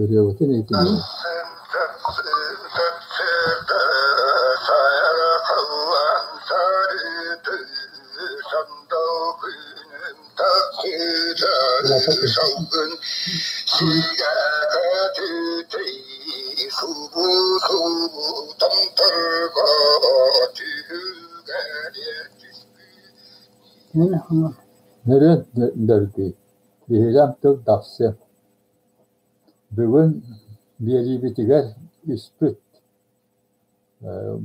Ырыабытын иһитиннэриҥ. Нөрүөн нөргүй, биһирэм тыл тахсыа. Бүгүн биэриибитигэр үспүт.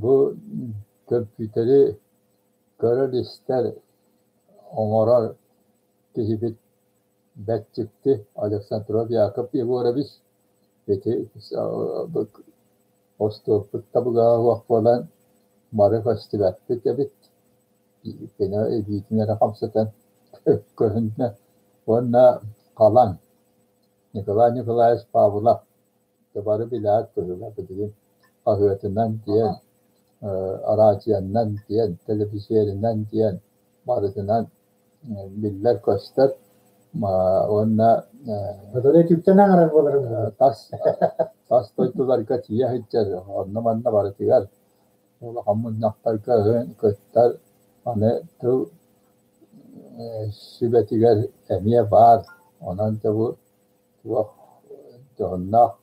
Бу көмпүүтэри көрөр-истэр, оҥорор киһибит бэрт дьикти Александров Яков Егорович ити остуолбут табыгаһа суох буолан бары көстүбэппит эбит. Кини илиитин эрэ хамсатан көһүннэ уонна Халан Николай Николаевич Павлов бары билээт быһыылаах билигин хаһыатынан диэн, араадьыйаннан диэн, тэлэбисиэринэн диэн барытынан биллэр-көстөр уонна тас тас дойдуларга тиийэ сылдьар, онно-манна барытыгар улахан мунньахтарга кыттар, аны тыл сүбэтигэр эмиэ баар, онон дьэ бу туох дьоһуннаах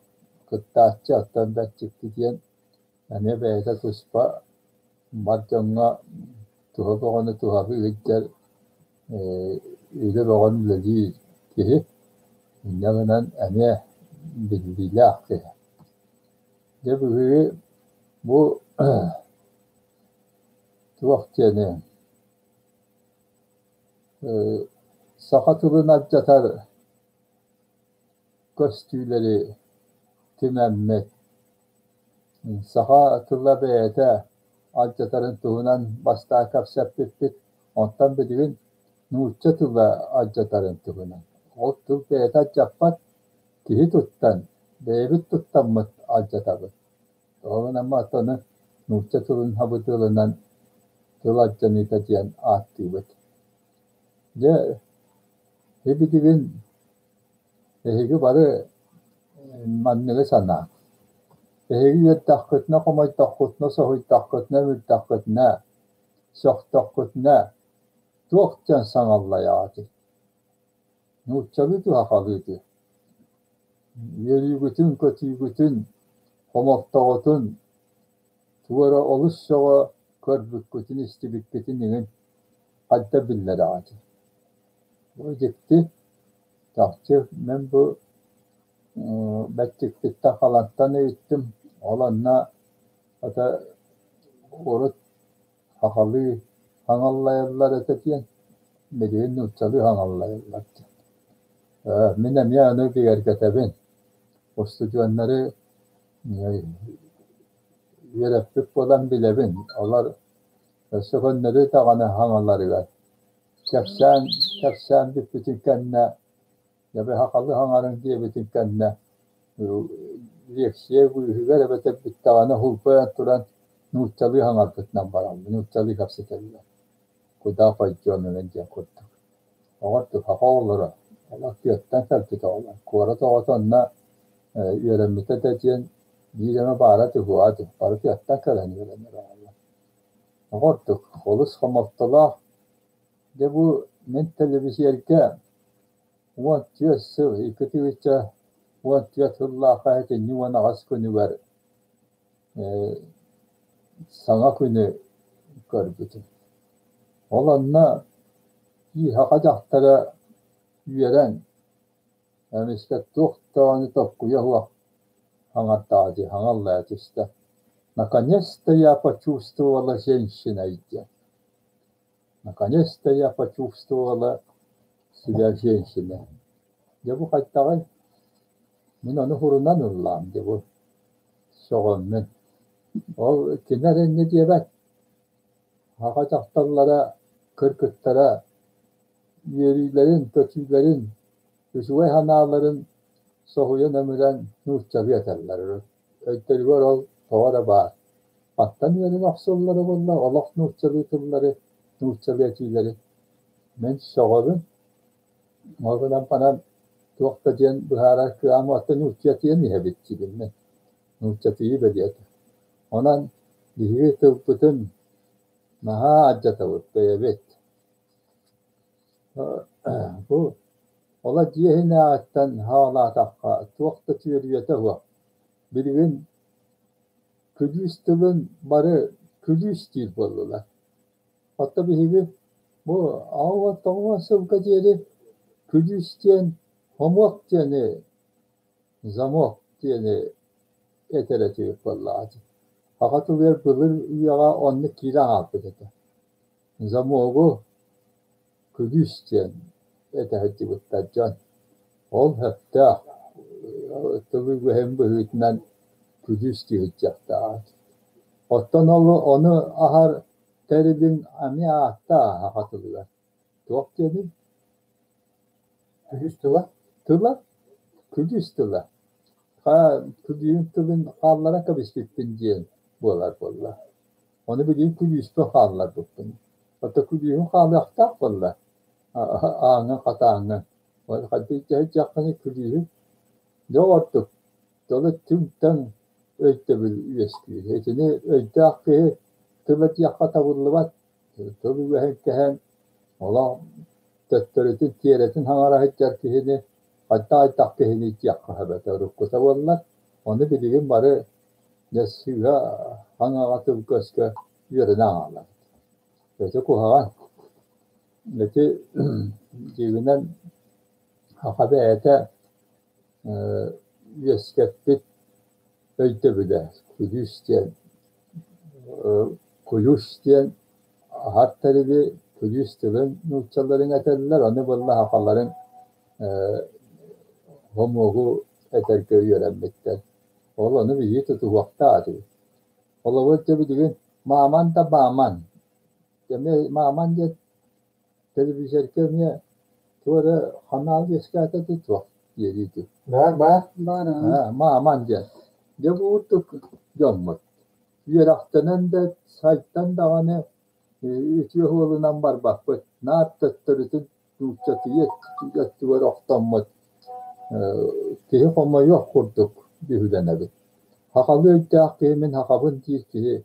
кыттааччы, оттон бэрт дьикти диэн эмиэ бэйэтэ туспа бар дьоҥҥо туһа бөҕөнү туһалыы сылдьар, үлэ бөҕөнү үлэлиир киһи, инньэ гынан эмиэ биллиилээх киһи. Дьэ биһиги бу туох диэни саха тылын алдьатар көстүүлэри түмэммит, саха тыла бэйэтэ алдьатарын туһунан бастаан кэпсэппиппит, онтон билигин нуучча тыла алдьатарын туһунан. Ол тыл бэйэтэ алдьаппат, киһи туттан, бэйэбит туттаммыт алдьатабыт. Ол гынан ону нуучча тылын сабыдыалынан тыл алдьаныыта диэн ааттыыбыт. Дьэ, ибитигин эһиги бары манныгы санааҥ. Эһиги үөрдэххитинэ, хомойдоххутуна, соһуйдаххытына, өмүрдэххитинэ, сөхтөххүтүнэ туох диэн саҥаллайаҕытый? Нууччалыы дуу, сахалыы дуу? Үөрүүгүтүн, көтүүгүтүн, хомолтоҕутун тугу эрэ олус сөҕө көрбүккүтүн, истибиккитин иҥин хайда биллэрэҕитий? Бу дьикти, чахчы мин бу бэрт дьиктиттэн халантан ыйыттым, ол онно хата урут сахалыы хаҥаллайаллар этэ диэн, билигин нууччалыы хаҥаллайаллар диэн. Мин эмиэ ону бигэргэтэбин. Устудьуоннары үөрэппит буолан билэбин, олор өссө көннөрү даҕаны хаҥаларыгар кэпсээн кэпсээн бүппүтүн кэннэ, дьэ сахалыы хаҥарыҥ диэбитин кэннэ лиэксийэ быыһыгар эбэтэр бүттэҕинэ һулбайан туран нууччалыы хаҥарбытынан бараллар, нууччалыы кэпсэтэллэр. Куда пойдем эҥин диэн курдук. Оҕо саха оҕолоро, олох тыаттан кэлбит оҕолор. Куорат оҕото онно үөрэммитэ да диэн биир эмэ баара туһуа дуу, бары тыаттан кэлэн үөрэнэр оҕолор. Оҕо ордук олус хомолтолоох. Дьэ бу мин тэлэбисиэргэ 14 сыл, 2014 сыллаахха сэтинньи 18 күнүгэр саҥа күнү көрбүтүм. Ол онно биир саха дьахтара үөрэн, эмискэ туох даҕаны толкуйа суох хаҥардаҕа дии, хаҥаллайа түстэ. Наконец-то я почувствовала женщиной диэн. Наконец-то я почувствовала себя женщиной. Дьэ бу хайдаҕый? Мин ону сурунан ыллаам дьэ бу сөҕөммүн. Ол кини эрэ инньэ диэбэт. Саха дьахталлара, кыргыттара үөрүүлэрин, көтүүлэрин, үчүгэй санааларын соһуйан өмүрэн нууччалыы этэллэр. Өйдөрүгэр ол тоҕо эрэ баар. Хантан үөрэнэ охсоллоро буолла, олох нууччалыы тыллары, нууччалыы этиилэри. Мин сөҕөбүн. Ол гынан баран Туох да диэн быһаарар кыаҕым оттон нууччатыйан иһэбит диибин мин. Нууччатыйыы бэлиэтэ. Онон биһиги тылбытын наһаа алдьатабыт бэйэбит. Бу ола дьиэ иһинээҕиттэн саҕалаатахха туох да түөрүйэтэ суох. Билигин күлүүс тылын бары күлүүс диир буоллулар. Оттон биһиги бу 89 сылга диэри күлүүс диэн хомуок диэни, замок диэни этэр этибит буоллаҕа дии. Саха тылыгар былыр үйэҕэ оннук киирэн хаалбыт этэ. Замогу күлүүс диэн этэ сылдьыбыттар дьон. Ол сөптөөх тылы үгэһин быһыытынан күлүүс дии сылдьыахтаах. Оттон ол ону аһар тэрилиҥ эмиэ ааттаах саха тылыгар. Туох диэний? Күлүүс тыла? Тыла? Күлүүс тыла. Ха, күлүүһүн тылын хаалларан кэбиспиппин диэн буолар буолла. Ону билигин күлүүспүн хаалларбыппын. Оттон күлүүһүн хаалыахтаах буолла. Ааҥҥын хатааҥҥын. Хайдах дьаһайдаххыный күлүүһү? Дьэ ордук тылы түҥ-таҥ өйдөбүл үөскүүр. Итини өйдөөх киһи тыл этиэххэ табыллыбат. Тыл үгэһин кэһэн, олох төттөрүтүн тиэрэтин хаҥара сылдьар киһини хайдах айдах киһини диэххэ сөп этэ уруккута буоллар. Ону билигин бары дьэ сыыһа хаҥаҕа тылга-өскө үөрэнэ хаалар. Ити куһаҕан. Ити дьиҥинэн саха бэйэтэ үөскэппит өйдөбүлэ күлүүс диэн кулюш диэн аһар тэрили күлүүс тылын нууччаларын этэллэр, ону буолла сахаларын хомуогу этэргэ үөрэммиттэр. Ол ону биһиги тутуһуохтаах этибит. Холобур, дьэ билигин мааман да мааман, эмиэ мааман диэн телевизорга эмиэ туох эрэ ханаал үөскээтэ дии туох диэриитий? Баар, баар. Баар Мааман диэн. Дьэ бу курдук дьоммут. Үөрэхтэнэн да, сайдан даҕаны үтүө суолунан барбаппыт. Наар төттөрүтүн нууччатыйа өттүгэр охтоммут киһи хомойуох курдук дьүһүлэнэбит. Сахалыы өйдөөх киһи мин сахабын диир киһи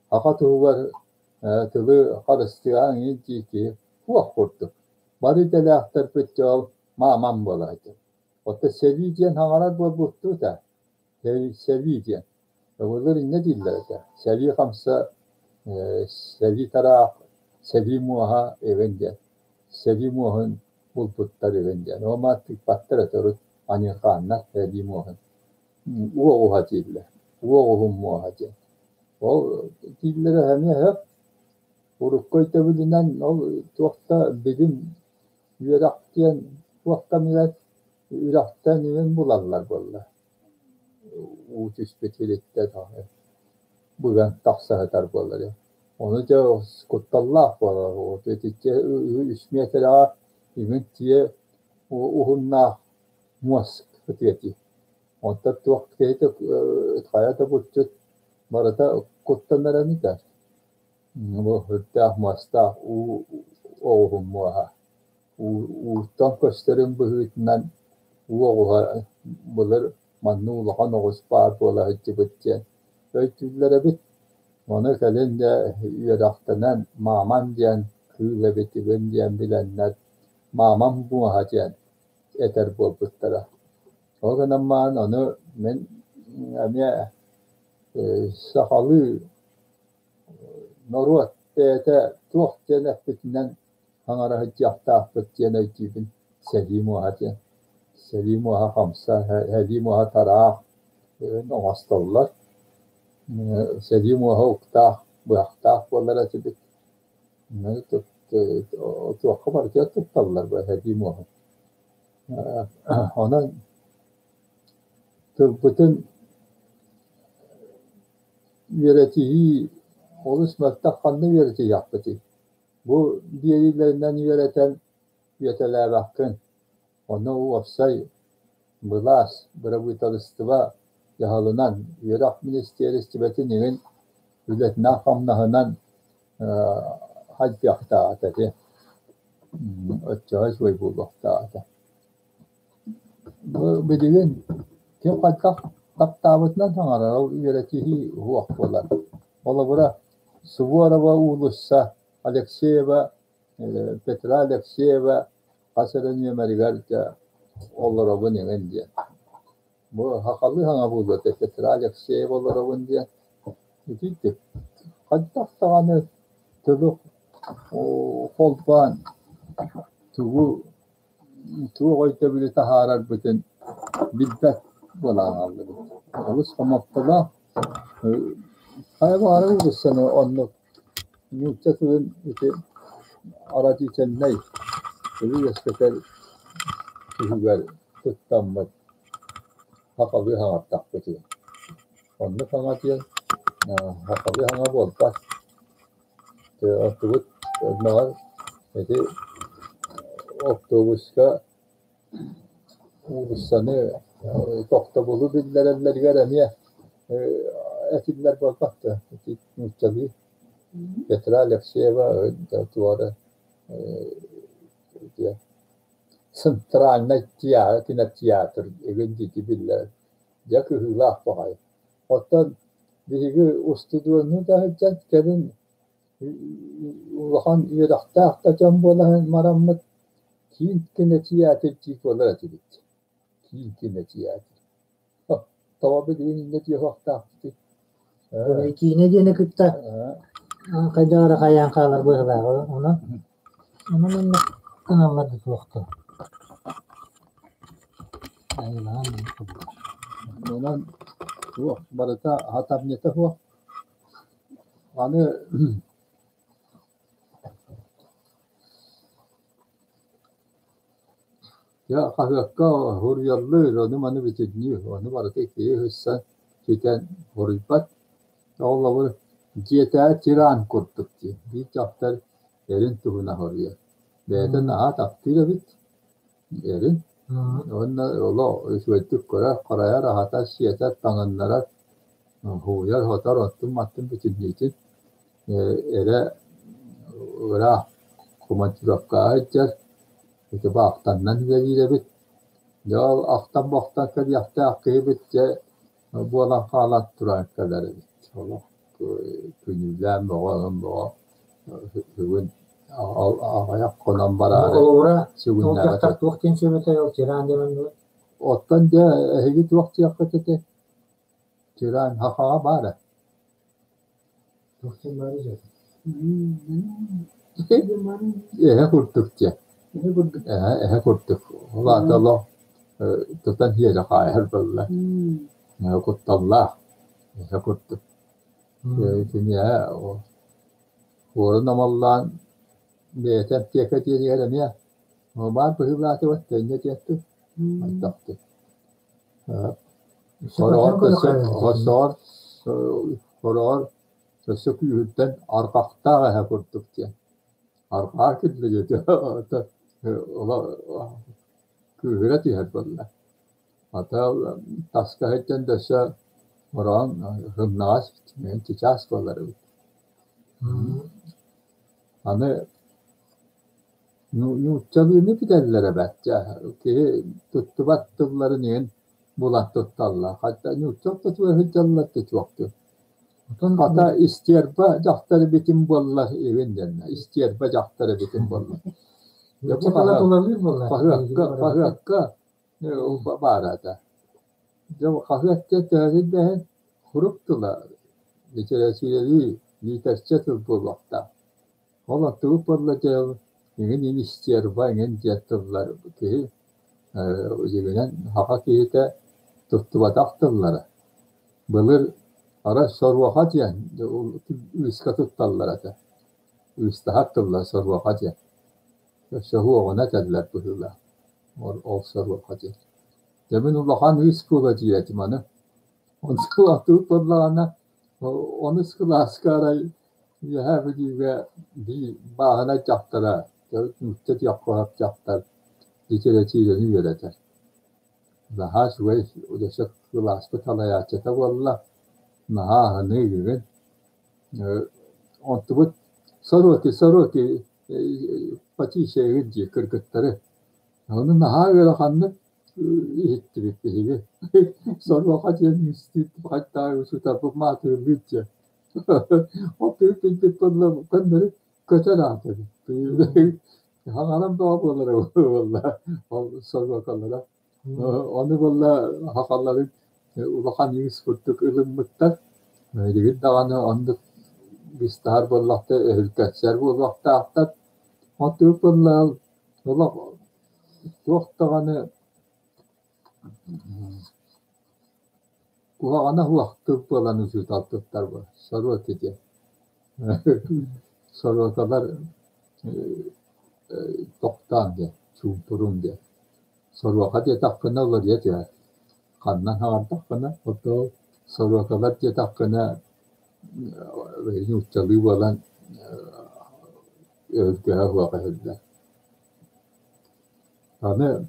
саха туһугар тылы харыстыаҕыҥ диир киһи туох курдук. Бары идэлээхтэрбит дьэ ол мааман буолааччы. Оттон сэлии диэн саҥарар буолбуттуу да, сэлии диэн. Былыр инньэ дииллэр этэ. Сэлии хамса, сэлии тараах, сэлии муоһа эбэн диэн. Сэлии муоһун булбуттар эбэн диэн. Ол маат тыыппаттар этэ урут аньыырҕааннар сэлии муоһун. Уоҕуһа дииллэр. Уоҕуһун муоһа диэн. Ол дииллэрэ эмиэ сөп. Урукку өйдөбүлүнэн ол туох да билим үөрэх диэн туох кэмигэр үрэхтэн иҥин булаллар буолла. Уу түспүт сириттэн быган тахса сытар буоллар. Ону дьэ кутталлаах буолар. Итиччэ үс миэтэрэҕэ иҥин тиэ уһуннаах муос ытыа дии. Онтон туох киһитэ хайа да булчут барыта куттанар этэ. Бу сүрдээх муостаах уу оҕуһун муоһа. Ууттан көстөрүн быһыытынан уу оҕуһа былыр манна улахан оҕус баар буола сылдьыбыт диэн өйдүүллэр эбит. Ону кэлин дьэ үөрэхтэнэн мааман диэн кыыл эбит игин диэн билэннэр мааман муоһа диэн этэр буолбуттара. Ол гынан баран ону мин эмиэ сахалыы норуот бэйэтэ туох диэн эппитинэн хаҥара сылдьыахтаахпыт диэн өйдүүбүн сэлии муоһа диэн. Сэлии муоһа хамса, сэлии муоһа тараах оҥостоллор. Сэлии муоһа уктаах, быһахтаах буолар этибит. Туохха барытыгар тутталлар бу сэлии муоһун. Онон тылбытын үөрэтиһии олус мөлтөх ханна үөрэтиһиэхпитий? Бу биэриилэринэн үөрэтэн үөтэлээбэккин. Ону уопсай былаас, бырабыыталыстыба дьаһалынан, үөрэх министиэристибэтин иһин үлэтинэн-хамнаһынан хайдыахтаах этэ. Оччоҕо үчүгэй буолуохтаах этэ. Билигин ким хайдах таптаабытынан саҥарар, ол үөрэтиһии уһуох буолар. Холобура, Суворова уулусса, Алексеева, Петра Алексеева хас эрэ нүөмэригэр дьэ олоробун эҥин диэн. Бу сахалыы саҥа буолуо этэ, Петра Алексеева олоробун диэн. Итинник хайдах даҕаны тылы холбоон тугу туох өйдөбүлү таһаарарбытын билбэт буолан хааллыбыт. Олус хомолтолоох. Хайа баҕарар уулуссаны оннук нуучча тылын ити родительнай тылы үөскэтэр туһугар туттаммыт сахалыы саҥартахпытый. Оннук саҥа диэн сахалыы саҥа буолбат. Оттубут оннооҕор ити автобуска уулуссаны тохтобулу биллэрэллэригэр эмиэ этиллэр буолбат дуо ити нууччалыы Петра Алексеева туора центральнай кинотеатр игин диэки биллэр дьэ кыһыылаах баҕайы. Оттон биһиги устудьуоннуу да сылдьан кэлин улахан үөрэхтээх да дьон буолан бараммыт киин кинотеатр дии буолар этибит. Киин кинотеатр. Тоҕо билигин инньэ диэхуохтаахпытый? Киинэ диэни кытта хайдах эрэ хайаан хаалар быһыылааҕа. Онон онон оннук гыналлар да суохтар. Онон туох барыта хатамньыта суох. Аны дьэ хаһыакка суруйаллар, ону-маны бүтүннүү, ону барыта киһи сырсан сүтэн суруйбат. Ол дьиэтээҕи тиран курдук дии, биир дьахтар эрин туһунан суруйар. Бэйэтэ наһаа таптыыр эбит эрин уонна олох үчүгэйдик көрөр-харайар, аһатар, сиэтэр, таҥыннарар, һууйар-сотор, оттун-маттын бүтүннүүтүн эрэ ыраах командировкаҕа сылдьар, ити баахтаннан үлэлиир эбит. Дьэ ол ахтан-бохтон кэлиэхтээх киһибит дьэ буолан хаалан туран кэлэр эбит. Олох күнүүлээн бөҕө, онон бөҕө бүгүн аҕыйах хонон бараары Холобура, ол сүгүннээбэт дьахтар туох диэн сүбэтэй ол тиран диэн оннугар? Оттон дьэ эһиги туох диэххит этэй? Тиран сахаҕа баар ээ. Туох диэн баарый дьэ? Эһэ курдук диэн. Эһэ курдук. Эһэ, эһэ курдук. Ол аата олох тутан иһиэрэ хаайар буолла. Кутталлаах. Эһэ курдук. Киниэхэ уорун амаллаан бэйэтэ аптека диэнигэр эмиэ баар быһыылаатыбат төннө диэттим. Хайдахтый. Сороҕор өссө сороҕор сороҕор өссө күүһүрдэн арҕахтаах эһэ курдук диэн. Арҕаа киллэриитэ күүһүрэ түһэр буолла. Ата таска сылдьан да өссө мороон сымнаҕас чычаас буолар эбит. Аны нууччалыыны билэллэр эбээт дьэ киһи туттубат тылларын иһин булан тутталлар. Хата нуучча ортотугар сылдьаллар да суохтур. Хата истиэрбэ дьахтар эбитим буоллар игин диэннэ истиэрбэ дьахтар эбитим буоллар. Дьэ бу Нуучча тыла тулалыыр буолла. хаһыакка хаһыакка баара этэ. Дьэ хаһыат диэн төһөтүн да иһин сурук тыла литэрэтиирэлии лиитэрчэ тыл буолуохтаах. Ол оттубут буолла дьэ эҥин истиэрбэ эҥин диэн тыллар киһи дьиҥинэн саха киһитэ туттубатах тыллара. Былыр арай соруоха диэн ыыска тутталлар этэ. Ыыстаһар тыллар соруоха диэн. Соһуоҕуна этэллэр быһыылаах. Ол соруоха диэн. Дьэ мин улахан ыыс буола диэтим аны. Онтубут буоллаҕына онус кылааска арай Үөһээ Бүлүүгэ биир бааһынай дьахтара, төрүт нуучча диэххэ дьахтар литэрэтиирэни үөрэтэр. Наһаа үчүгэй өссө кылааспыт салайааччыта буолла, наһаа аһыныы бүгүн. Онтубут сороки, сороки потише дии кыргыттары. Ону наһаа ыараханнык Иһиттибит биһиги. Соруоха диэн институт хайдах учууталбыт маатырылыыр диэн. Ол билбит буолла көннөрү көтөр аата эбит. Хаҥаран бөҕө буолара буолла ол соруокалара. Ону буолла сахалары улахан иис курдук ылыммыттар. Билигин даҕаны оннук быстаһар буоллахта өһүргэччэр буолуохтаахтар. Онтубут буолла олох туох даҕаны куһаҕана суох тыл буолан учуутал туттар соруот ити. Соруоталар тохтоон диэн, чуумпуруҥ диэн. Соруоха диэтэххинэ уларыйа түһэр. Ханна саҥардаххына, ото соруокалар диэтэххинэ нууччалыы буолан өһүргэһэ суох иһиллэр. Аны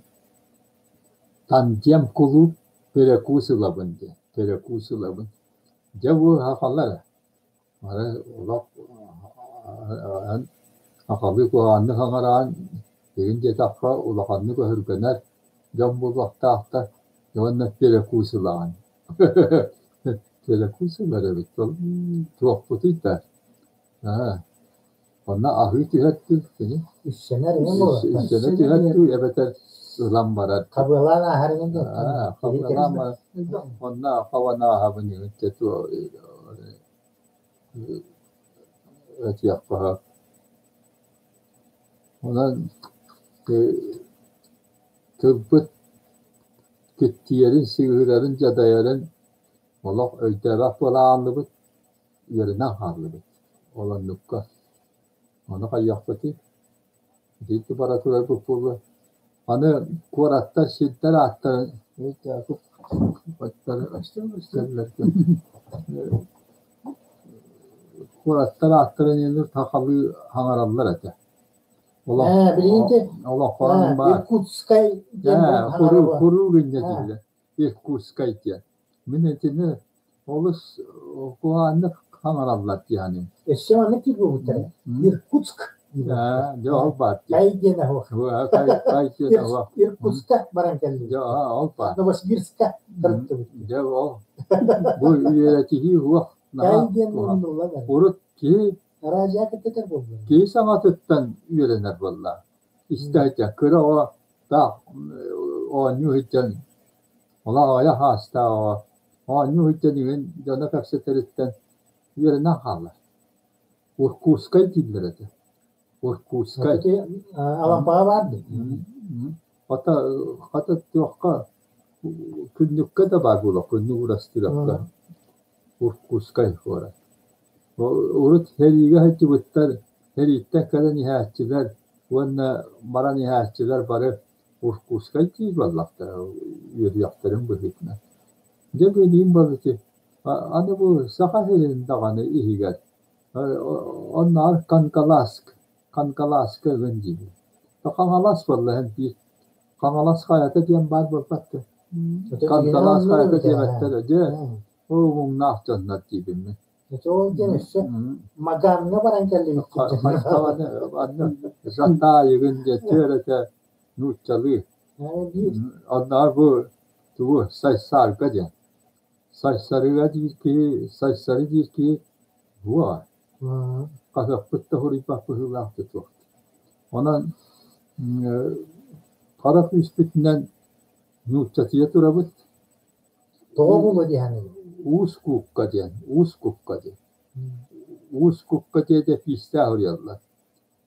тандем кулууп перекус ылабын диэн, перекус ылабын. Дьэ бу сахалар арай олох сахалыы куһаҕаннык саҥараан, игин диэтэххэ улаханнык өһүргэнэр дьон буолуохтаахтар уонна перекус ылаҕын. Перекус ылар эбит ол туохпутуй да Аа, онно аһыы түһэр дуу кини? Үссэнэр эҥин буолар. Үссэнэ түһэр дуу эбэтэр ылан барар. Хабыалаан ааһар эҥин диэн. Аа, хабыалаан барар. Онно хабан ааһабын игин этиэххэ сөп. Онон тылбыт киттийэрин, сыыһырарын, дьадайарын олох өйдөөбөх буола ааллыбыт. Үөрэнэн хааллыбыт. Ол оннукка. Ону хайыахпытый? Ити бара турарбыт буолуо. Аны куораттар, сирдэр ааттарын куораттар ааттарын иһин сахалыы саҥараллар этэ. Ээ, билигин ити Олоххорон баар. Иркутскай диэн Ээ, куруук инньэ дииллэр. Иркутскай диэн. Мин итини олус куһаҕаннык хаҥараллар диэхиним. Өссө маннык диир буолбуттара. Иркутск. Ээ, дьэ ол баар дии. Кай диэн аһуох. Кай диэн аһуох. Иркутска баран кэллибит. Дьэ ол баар. Новосибирска тырыттыбыт. Дьэ ол. Бу үөрэтиһии уох Кай диэн муннуллан Урут киһи Араадьыйа кэпсэтэр буолла. Киһи саҥатыттан үөрэнэр буолла. Истэ кыра оҕо таах оонньуу сылдьан Олох аҕыйах аастаах оҕо оонньуу сылдьан игин дьоно кэпсэтэриттэн үөрэнэн хаалар. Уркуускай дииллэр этэ. Уркуускай. Алампаҕа баар дии. Хата, хата туохха күннүккэ да баар буолуох, күннүк уурастыырапка. Уркуускай куорат. Урут сэриигэ сылдьыбыттар, сэрииттэн кэлэн иһээччилэр уонна баран иһээччилэр бары Уркуускай диир буоллахтара үөрүйэхтэрин быһыытынан. Дьэ билигин балыты аны бу Саха сирин даҕаны иһигэр оннооҕор Кангаласк, Кангаласка ыгын диибин. Хаҥалас буолла иһэн биир Хаҥалас хайата диэн баар буолбат дуо? Кангалас хайата диэбэттэр дьэ ол муҥнаах дьоннор диибин мин. Ити ол диэн өссө Магаҥҥа баран кэллибит Жатаайыгын диэн түөрэтэ нууччалыы. Оннооҕор бу тугу Сайсаарга диэн. Сайсарыга диир киһи, Сайсары диир киһи буо. Хаһыаппыт да суруйбат быһыылаах да туох. Онон хара күүспүтүнэн нууччатыйа турабыт. Тоҕо буолуо дии саныыбын. Уус Кукка диэн, Уус Кукка диэн. Уус Кукка диэн эпиистээх уруйаллар.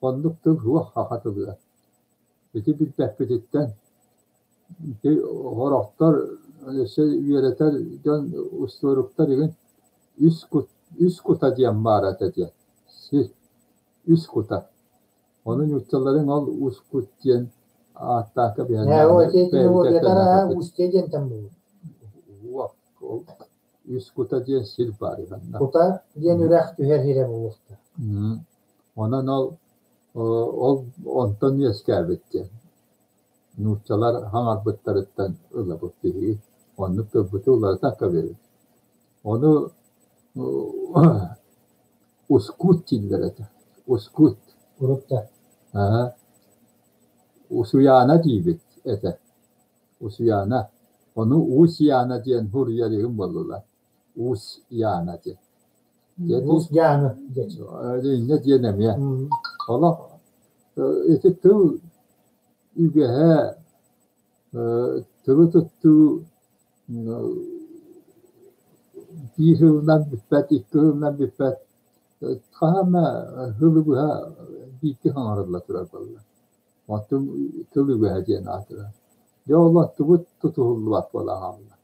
Оннук тыл суох саха тылыгар. Ити билбэппититтэн ити сорохтор өссө үөрэтэр дьон устуоруктар игин үс кут үс кута диэн баар этэ диэн. Сир үс кута. Ону нууччаларыҥ ол үс кут диэн ааттаакка Ээ, ол ити Устье диэнтэн буолуо. Ол үс кута диэн сир баар манна. Кута диэн үрэх түһэр сирэ буолуохтаах. Онон ол ол онтон үөскээбит диэн. Нууччалар хаҥарбыттарыттан ылабыт биһиги. Оннук тылбыты уларытан кэбиһэбит. Ону Ускут дииллэр этэ. Ускут. Урут да. Аа. Усуйаана диибит этэ. Усуйаана. Ону Уус-Яна диэн суруйар иһин буоллулар. Уус-Яна диэн. Уус Дьааҥы диэччи. Инньэ диэн эмиэ. Олох ити тыл үгэһэ, тылы туттуу биир сылынан бүппэт, икки сылынан бүппэт. Хаһан эмэ сылы быһа биирдик оҥорулла турар буолла. Оттон тыл үгэһэ диэн аатырар. Дьэ ол оттубут тутуһуллубат буолан хаалла.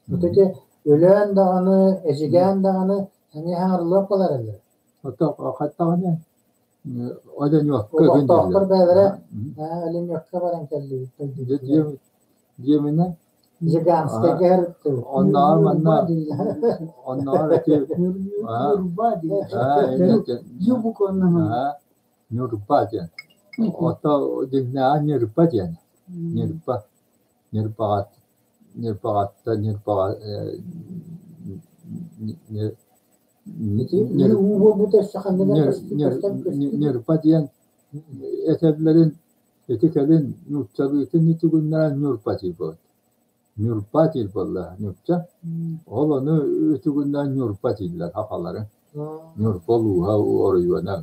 Вот ити Өлөөн даҕаны, Эдьигээн даҕаны эмиэ хаҥарыллыах буолар эллэр. Ото хаттаҕына Оленёкка Олохтоохтор бэйэлэрэ Оленёкка баран кэллибит. Диэминэ Жиганскайга һэрыттыбыт. Оннооҕор манна оннооҕор ити Ньурба диэн. Юбук онно. Ньурба диэн. Ото дьиҥнээҕэ Ньурба диэн. Ньурба. Ньурбаҕат Ньурбаҕатта Ньурбаҕа Ньурба диэн этэллэрин ити кэлин нууччалыытын үтүгүннэрэн Ньурба диир буолбут. Ньурба диир буолла нуучча. Ол ону үтүгүннэрэн Ньурба дииллэр сахалары. Ньурба улууһа оройуона.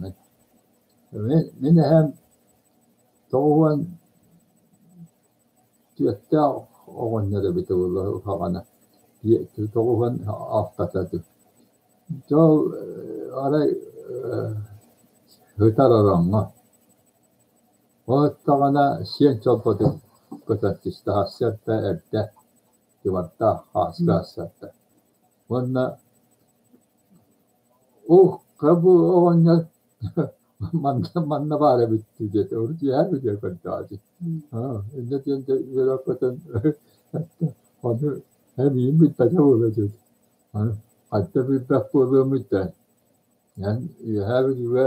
Мин эһэм 94-тээх оҕонньор эбитэ буолла саҕана 96-та Дьэ ол арай сытар ороҥҥо Ол аттаҕына сиэн чолбодук көтөн түстэ сарсыарда эрдэ дьыбардаах хааска сарсыарда уонна ух бу оҕонньор манна манна баар эбит дии диэтэ урут үөһээ бүлүү көрдөҕө дии инньэ диэн үөрэ көтөн ону эбиин билбэтэ буолуо диэт хайда билбэт буолуомуй да Эн Үөһээ Бүлүүгэ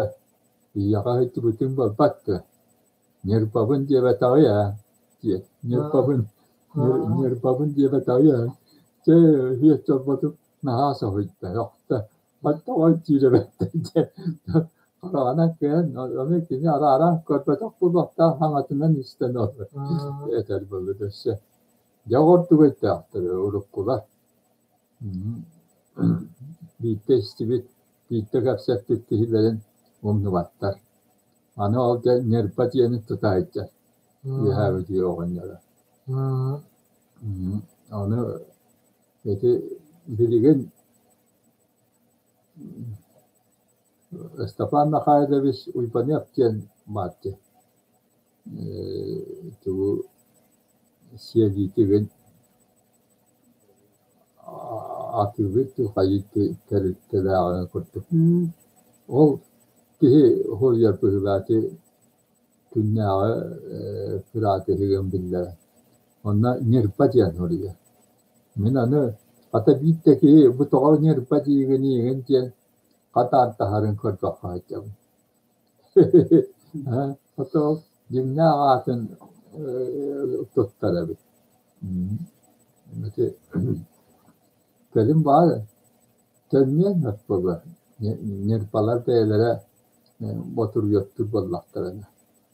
ийэҕэ сылдьыбытыҥ буолбат дуо? Ньурбабын диэбэтэҕий ээ диэт, Ньурбабын, Ньурбабын диэбэтэҕий ээ, чэ, үһүө чорботук наһаа соһуйда, өхтө, баттаҕай диир эбэттэр диэн хараҕынан кыһан, ону кини арааран көрбөтөх буолуохтаах саҥатынан истэн олорор этэр буолла өссө. Дьэ ордук өйдөөхтөр уруккулар. Биирдэ истибит, биирдэ кэпсэппит киһилэрин умнубаттар. Аны ол дьэ ньырба диэни тута сылдьар Үөһээ Бүлүү оҕонньоро. Ону ити билигин Степан Михайлович Уйбаныап диэн баар дии тугу сиэлиитигин атыылыыр дуу, хайыыр дуу тэрилтэлээҕин курдук. Ол киһи суруйар быһыылаах ити күннээҕи кыраатыһыгын биллэрэ. Онно ньырба диэн суруйар. Мин аны хата биир да киһи бу тоҕо ньырба диигин иигин диэн хатаантаһарын көрбөххө сылдьабын. Хата ол дьиҥнээх аатын туттар эбит. Ити кэлин баар төннүөн сөп буолуо. Ньырбалар бэйэлэрэ ботуруйуоттуур буоллахтарына.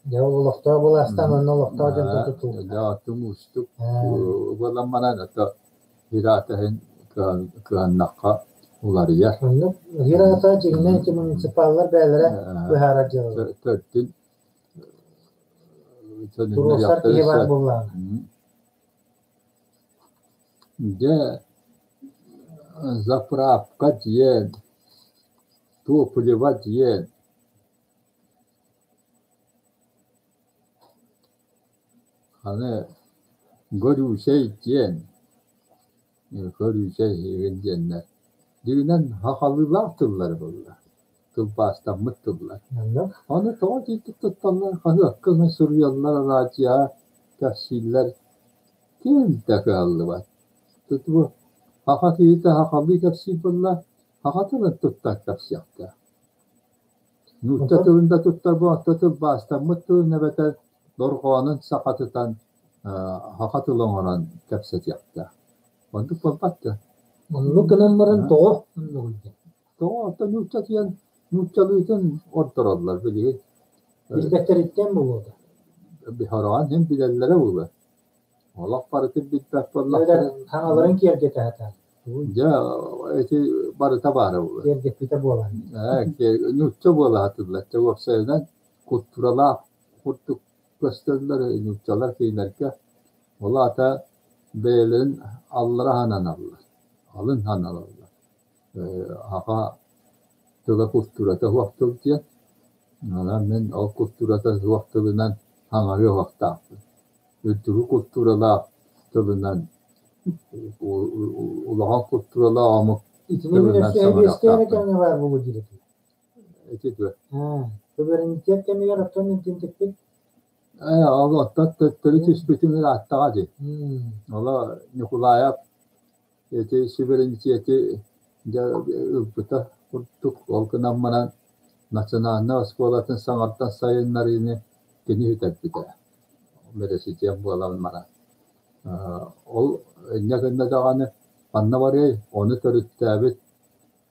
Дьэ ол олохтоох былаастан онно олохтоох дьонтон тутуллар. Дьэ оттон уустук буолан баран ото Ираата иһин кыһаннахха уларыйар. Оннук Ираата дьиҥинэн ити муниципаллар бэйэлэрэ быһаарар дьыалалар. Төрдүн Туруорсар киһи баар буоллаҕына. Дьэ заправка диэн, топливо диэн Аны горючай диэн, горючай игин диэннэр дьиҥинэн сахалыылаах тыллар буолла, тылбаастаммыт тыллар. Ону тоҕо итиитик тутталлар, хаһыакка эмэ суруйаллар, араадьыйаҕа кэпсииллэр, ким да кыһаллыбат. Туту саха киһитэ сахалыы кэпсиир буолла, саха тылын туттан кэпсиэхтээх. Нуучча тылын да туттарбын, орто тылбаастаммыт тылын эбэтэр дорҕоонун сахатытан, саха тылы оҥорон кэпсэтиэхтээх. Оннук буолбат дуо? Оннук гынан баран тоҕо оннугуй диэн? Тоҕо оттон нууччатыйан нууччалыытын ордороллор билигин. Билбэттэриттэн буолуо да? Хороҕон иһин билэллэрэ буолуо. Олох барытын билбэт буоллахтара. Хаҥаларын киэргэтэ сатаан. Дьэ, ити барыта баара буолар. Киэргэппитэ буолан. Нуучча буола сатыыллар. Дьэ, уопсайынан, култууралаах курдук көстөллөр нууччалар кинилэргэ. Ол аата бэйэлэрин аллара хананаллар, алын ханалаллар. Аҕа тыла култуурата суох тыл диэн. Онон мин ол култуурата суох тылынан хаҥарыа уохтаахпын. Үрдүкү култууралаах тылынан улахан култууралаах омук Итини мин тылынан өссө сэбиэскэй эрэ саҥарыахтаахпын. кэмҥэ баар буолуо диир этим. Ити дуо? Суверенитет кэмигэр оттон интинтикпит. Ол оттон төттөрү түспүтүн ырааттаҕа дии. Оло Ньукулаайап ити суверенитети дьэ ылбыта курдук. Ол гынан баран национальнай оскуолатын саҥардан сайыннарыыны кини сүтэрбитэ. Бэрэсидьиэн буолан баран. Ол инньэ гынна даҕаны ханна барыай, ону төрүттээбит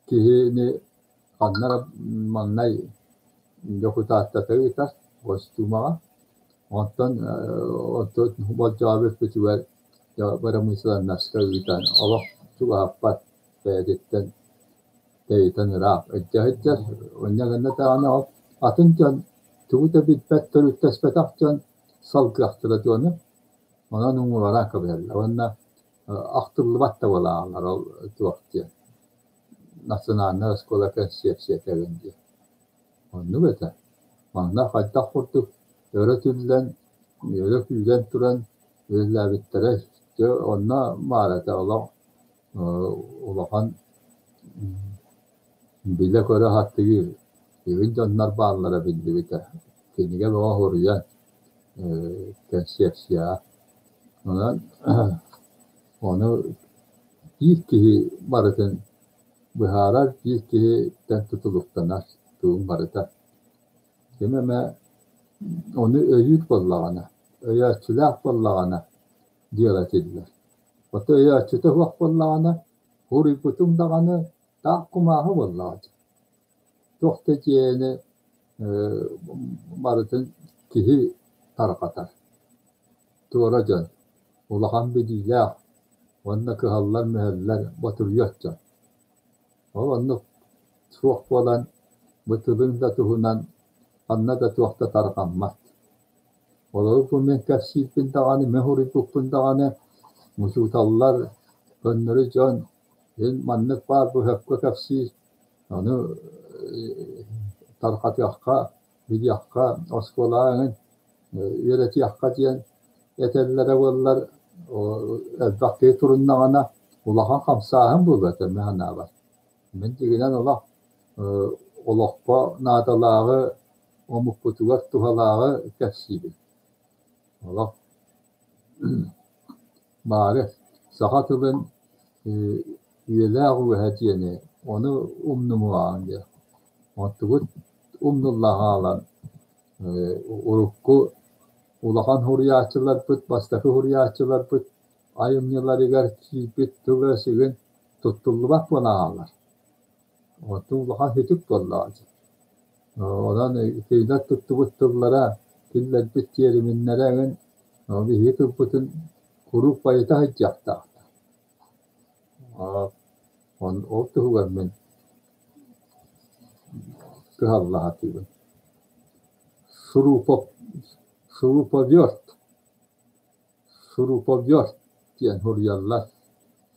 киһини ханна эрэ маҥнай дьокутааттата ыытар Госдумаҕа. Онтон онтон болдьообут өттүгэр бырамыысыланнаска ыытан олох чугаһаппат бэйэтиттэн тэйитэн ыраах илдьэ сылдьар. Онньа гынна даҕаны ол атын дьон тугу да билбэт, төрүттэспэтэх дьон салгыахтара дуону. Онон уҥуоран кэбиһэллэр уонна ахтыллыбат да буолааллар ол туох диэн национальнай оскуола кэнсиэпсийэтэ эбин диэн. Оннук этэ. Манна хайдах курдук өрө түллэн, өрө күүрэн туран үлэлээбиттэрэ дьэ онно баар этэ олох улахан билэ-көрө сатыыр үгүс дьоннор бааллара биллибитэ. Кинигэ бөҕө суруйан кэнсиэпсийэҕэ. Онон ону биир киһи барытын быһаарар, биир киһиттэн тутулуктанар тугуҥ барыта. Ким эмэ ону өйүүр буоллаҕына, өйөөччүлээх буоллаҕына дьыала этиллэр. Оттон өйөөччүтэ суох буоллаҕына, уруйбутуҥ даҕаны таах кумааҕы буоллаҕа дии. Туох да дьиэни барытын киһи тарҕатар. Туора дьон, улахан билиилээх уонна кыһаллар-мүһэллэр ботуруйар дьон. Ол оннук суох буолан, бу тылыҥ да туһунан ханна да туох да тарҕаммат. Олору бу мин кэпсиирбин даҕаны, мин суруйбуппун даҕаны учууталлар, көннөрү дьон эн маннык баар бу сөпкө кэпсиир, ону тарҕатыахха, билиэххэ, оскуолаҕа эҥин үөрэтиэххэ диэн этэллэрэ буоллар, элбэх киһи туруннаҕына улахан хамсааһын буолуо этэ мин санаабар. Мин дьиҥинэн олох олоххо наадалааҕы, омукпутугар туһалааҕы кэпсиибин. Олох баары саха тылын үйэлээх үөһэ диэни ону умнумуоҕаҥ диэн. Онтубут умнулла хаалан урукку улахан суруйааччыларбыт, бастакы суруйааччыларбыт айымньыларыгар киирбит тыл-өс игин туттуллубат буолан хаалар. Онтун улахан сүтүк буоллаҕа дии. Онон кинилэр туттубут тыллара, киллэрбит тиэриминнэрэ эҥин биһиги тылбытын куруук байыта сылдьыахтаахтар. Ол туһугар мин кыһалла сатыыбын. Шуруповерт, шуруповерт диэн суруйаллар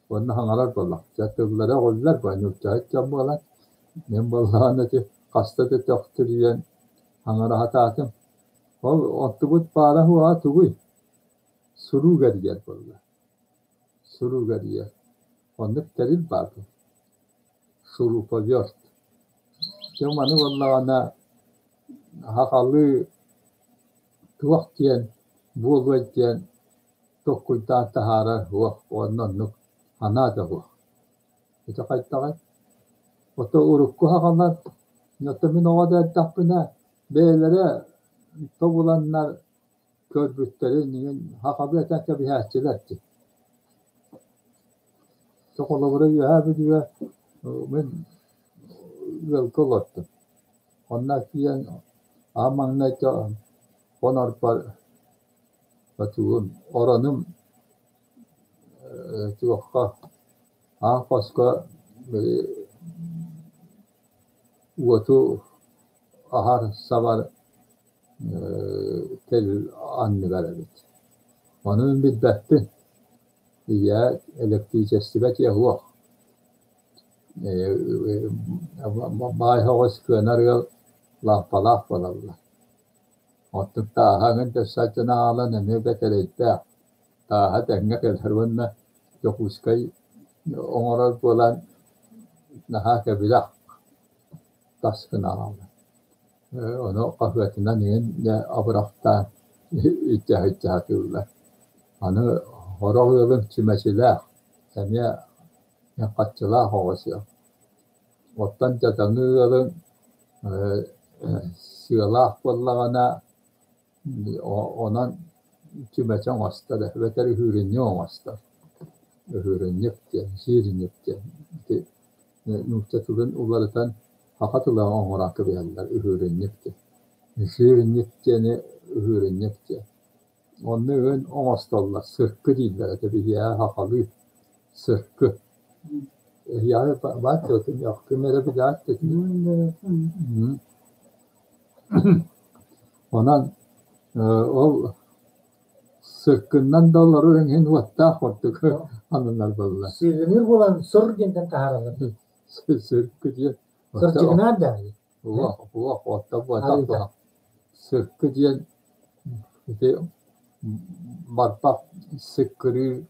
уонна саҥарар буоллах. Дьэ тыллара өҕүллэр бу нууччаһыт дьон буолан. Мин буоллаҕына ити хаста да төхтүрүйэн саҥара сатаатым. Ол онтубут баара-суоҕа тугуй? Суруук эрийэр буолла. Суруук эрийэр. Оннук тэрил баар дуо? Шуруповерт. Дьэ маны буоллаҕына сахалыы туох диэн буолуой диэн толкуйдаан таһаарар суох уонна оннук санаа да суох. Ити хайдаҕый? Ото урукку саҕалар, ото мин оҕо да эрдэхпинэ бэйэлэрэ тобуланнар көрбүттэрин иһин сахалыы этэн кэбиһээччилэр дии. Холобура Үөһээ Бүлүүгэ мин ыалга олордум. Онно тиийэн аан маҥнай хонорбор отугум, оронум Туохха аан хоско уоту аһар сабар тэрил анныгар эбит. Ону мин билбэппин. Ийээ электричествэ суох. Баай соҕус кыанар ыал лаампалаах буолаллар. Оттон тааһа эҥин дэссааччыны аҕалан эмиэ бэтэрэйдээх. Тааһа тэҥҥэ кэлэр уонна Дьокуускай оҥорор буолан наһаа кэбирэх тас гына аҕалар. Ону хаһыатынан иһин дьэ абырахтаан илдьэ сатыыллар. Аны сорох ыалым чүмэчилээх, эмиэ хаччылаах оҕо сыал. Оттон дьадаҥы ыалыҥ сыалаах буоллаҕына, онон чүмэчи оҥостор эбэтэр үһүүрүнньүк оҥостор. Үһүүрүнньүк диэн, сииринньик диэн. Ити нуучча тылын уларытан саха тыла оҥорон кэбиһэллэр үһүүрүнньүк диэн. Сииринньик диэни үһүүрүнньүк диэн. Онно үөн оҥостоллор, сыркы дииллэр этэ биһиэхэ сахалыы сыркы. Эһиэхэ баар ким эрэ билээт Онон ол сыркыннан да олорор иһин уоттаах курдук ананар буолла. Сыыгыныыр буолан сыр диэнтэн таһаараллар. Сыркы диэн Сырдьыгынаат да Уох, уох, уоттан буотах буолар. Сыркы диэн ити барбах сыккырыыр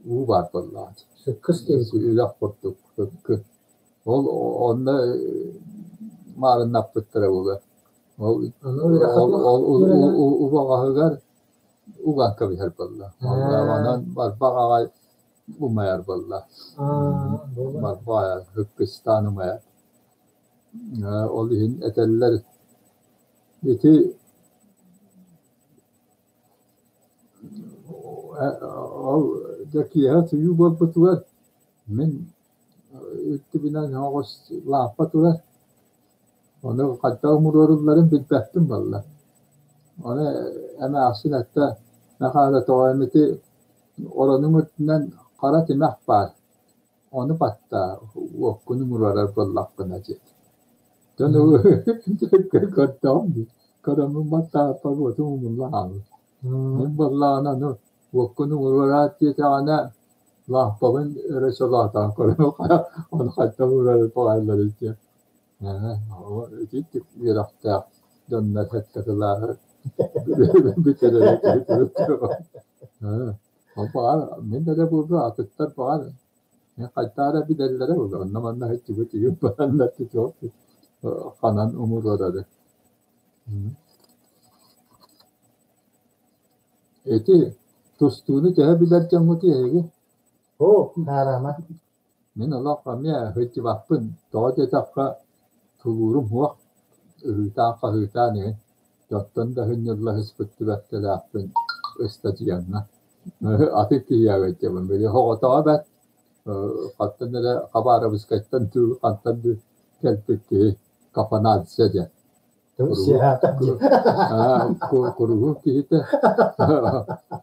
уу баар буоллаҕа. Сыккыс диэбит. Үрэх курдук сыккы. Ол онно маарыннаппыттара буолуо. Ол ол убаҕаһыгар уган кэбиһэр буолла. Онон барбах аҕай умайар буолла. Барбах ыккыстаан умайар. Ол иһин этэллэр ити ол дьэ киэһэ утуйуу буолбутугар мин үрдүбүнэн оҕус лааппа турар. Ону хайдах умуруорулларын билбэппин буолла. Ону эмээхсин эттэ, Мэхээлэ тоҕо эмити оронуҥ үрдүнэн хара тимэх баар, ону баттаа, уоккун умуруорар буоллаххына диэт. Дьон көрдөҕүм дии, көрөммүн баттааппар уотум умулла хаалбыт. Мин буоллаҕына ону уоккун умуруораат диэтэҕинэ, лаампабын өрө солоотоон көрөн ону хайдах уурары баҕайыларый диэн. Итинник үөрэхтээх дьоннор сэттэ кылааһы бүтэрэрэ Ол баҕар мин эрэ буолуо, атыттар баҕар мин хайдах эрэ билэллэрэ буолуо, онно-манна сылдьыбыт үһү бараннар ханан умуруорары. Ити тустууну төһө билэр дьоҥҥутуй эһиги? Оо, хаарама. Мин олох эмиэ сылдьыбаппын, тоҕо диэтэххэ тулуурум суох, ыһыытаан-хаһыытаан иһин, дьонтон да сынньылла сыспыт түбэлтэлээхпин ыстатыйаҥҥа. Атын киһиэхэ ыйытабын, били соҕотоҕо бэрт, хантан эрэ Хабаровскайтан дуу, хантан дуу кэлбит киһи Капанадзе диэн. Куруһук киһитэ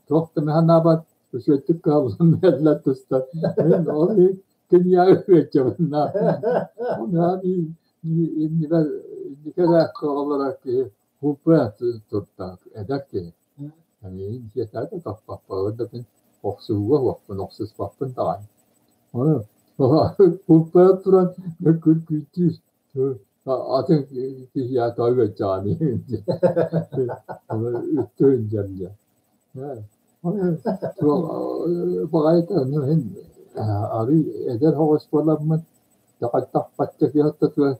туох да санаабат үчүгэйдик кыһаллан мэллэр тустар. Мин ол киниэхэ ыаччабынна. Иннибэр инникэлээххэ олорор киһи хуппа турда эдэр киһи. Миигин дьиэтэ да таппаппын да мин охсуһууга уохпун охсуспаппын даҕаны. Ону хуппа туран күл-күлтүүр атын киһиэхэ тоҕо ыаччаҕын үттүн дьэн диэн. Баҕайыта иһин арыый эдэр соҕус буоламмын хайдах бачча киһи ортотугар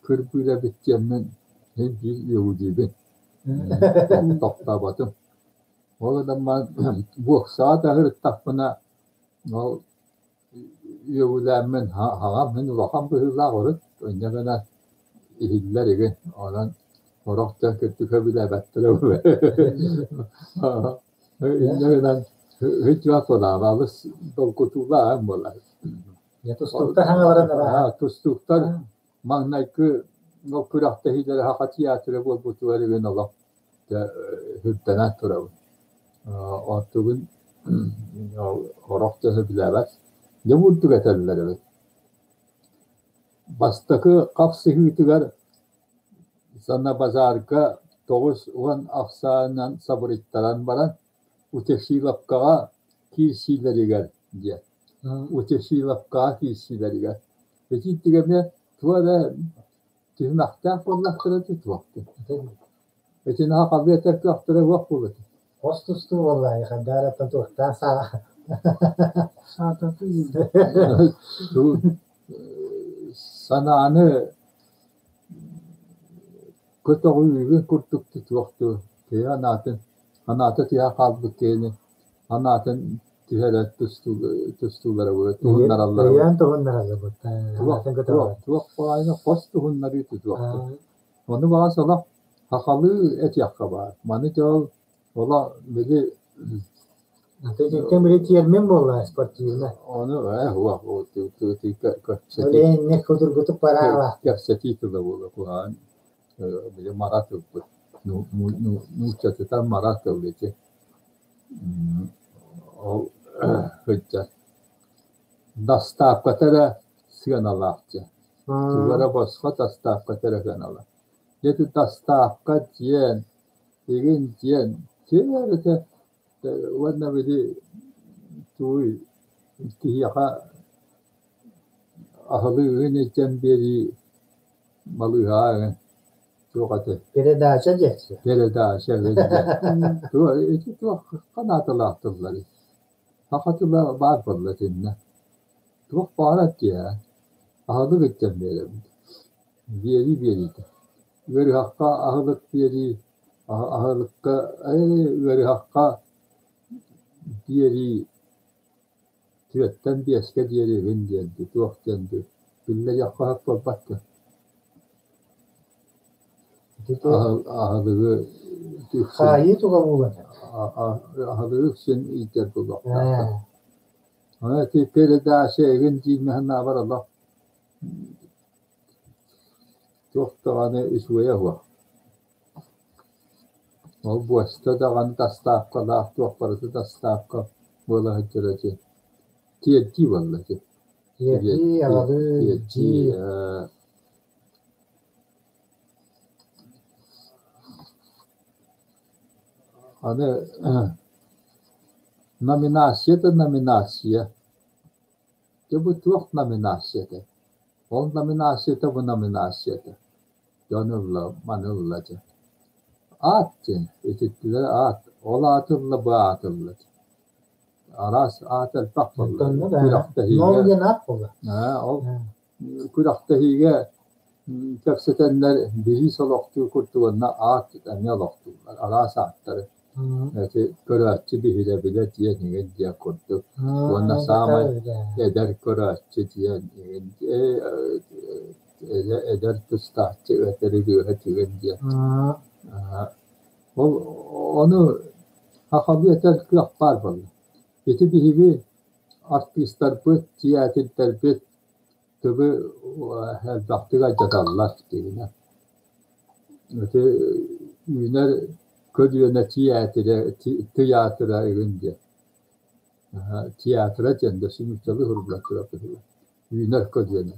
кырбыыр эбит диэммин иһин биир үөҕүлүүбүн. Тохтооботум. Ол гынан баран буоксаҕа да сырыттахпына ол үөҕүлээммин хаҥам мин улахан быһыылаах урут инньэ гынан иһиллэр игин онон сорох дьон кырдьык сөбүлээбэттэрэ инньэ гынан һүтүөх буолаҕа алыс долгутуулаах буолар. Тустууктар хаҥаларын арааһа. Тустууктар маҥнайгы ол күрэхтэһиилэрэ Саха театра буолбутугар игин олох дьэ сүрдэнэн турабын. Оттугун Орох дьоно билээбэт. Дьэ бурдук этэллэр эбит. Бастакы хапсыһыытыгар Санабазарга 90 ахсаанынан сабырыйтаран баран Утешиловкаҕа киирсиилэригэр диэн Утешиловкаҕа киирсиилэригэр итиитик эмиэ туох эрэ түһүмэхтээх буоллахтара дии туох дии. Итини хахалыы этэр кыахтара суох буолуо этэ. Хос тустуу буоллаҕа хайдаараттан туохтаах саа Саататы Санааны көтөҕүүгүн курдук туохтуу киһи анаатын анаата түһэ хаалбыт киһини анаатын түһэрэр тустуулара туһуннараллара Өйөөн туһуннараллар туох туох туох баҕайыны хос туһуннарыы тутуохтун. Ону баҕас олох сахалыы этиэххэ баар. Маны дьол олох били Итинтэн били тиэрмин буолла спортивно. Ону э хуа Ол кудургутук бараалаах. Кэпсэтии тыла буола куһаҕан били мара тылбыт. Нууччатытан мара тыл ити. Ол сылдьар. Доставката эрэ сыаналаах дьэ. Туга эрэ босхо доставката эрэ сыаналаах. Дьэ ити доставка диэн, игин диэн, сиэрэтэ уонна били тугуй киһиэхэ аһылыгын илдьэн биэрии балыыһаҕа туох этэй? Передача диэччи. Передача ити туох ханааталаах тылларый? Саха тыла баар буолла итиннэ. Туох баҕарар дии аһылык илдьэн биэрэбит. Биэрии биэриитэ. Ыарыһахха аһылык биэрии, аһылыкка ыарыһахха биэрии түөртэн биэскэ диэри үһүн диэн дуу, туох диэн дуу биллэриэххэ сөп буолбат дуо? Аһылыгы Хаайыы туга буолан аһылыгы үксүн иитэр буолуохтаах. Аны ити передача игин диир санаабар олох туох даҕаны үчүгэйэ суох. Ол буоста даҕаны доставкалаах туох барыта доставка буола сылдьар ити. Тиэрдии буолла ити. Тиэрдии, аҕалыы, Тиэрдии Аны номинация да номинация. Дьэ бу туох номинацията? Ол номинацията бу номинацията. Дьон ылла, маны ылла дьэ. Аат диэн, ититтилэр аат. Ол ааты ылла, бу ааты ылла дьэ. Араас аат элбэх буолла. Күрэхтэһиигэ. Ном диэн аат буолла. Ол күрэхтэһиигэ кэпсэтэннэр бириис олохтуур курдук уонна аат эмиэ олохтууллар, араас ааттары. Ити көрөөччү биһирэбилэ диэн иҥин диэн курдук уонна саамай эдэр көрөөччү диэн иҥин эдэр тустааччы эдэр ырыаһыт иҥин диэн. Ол ону сахалыы этэр кыах баар буолла. Ити биһиги артыыстарбыт, тиээтирдэрбит тылы элбэхтик алдьаталлар диибинэ. Ити үүнэр көлүөнэ тиээтирэ тыйаатыра игин диэн. Театра диэн да нууччалыы суруйбат үүнэр көлүөнэ.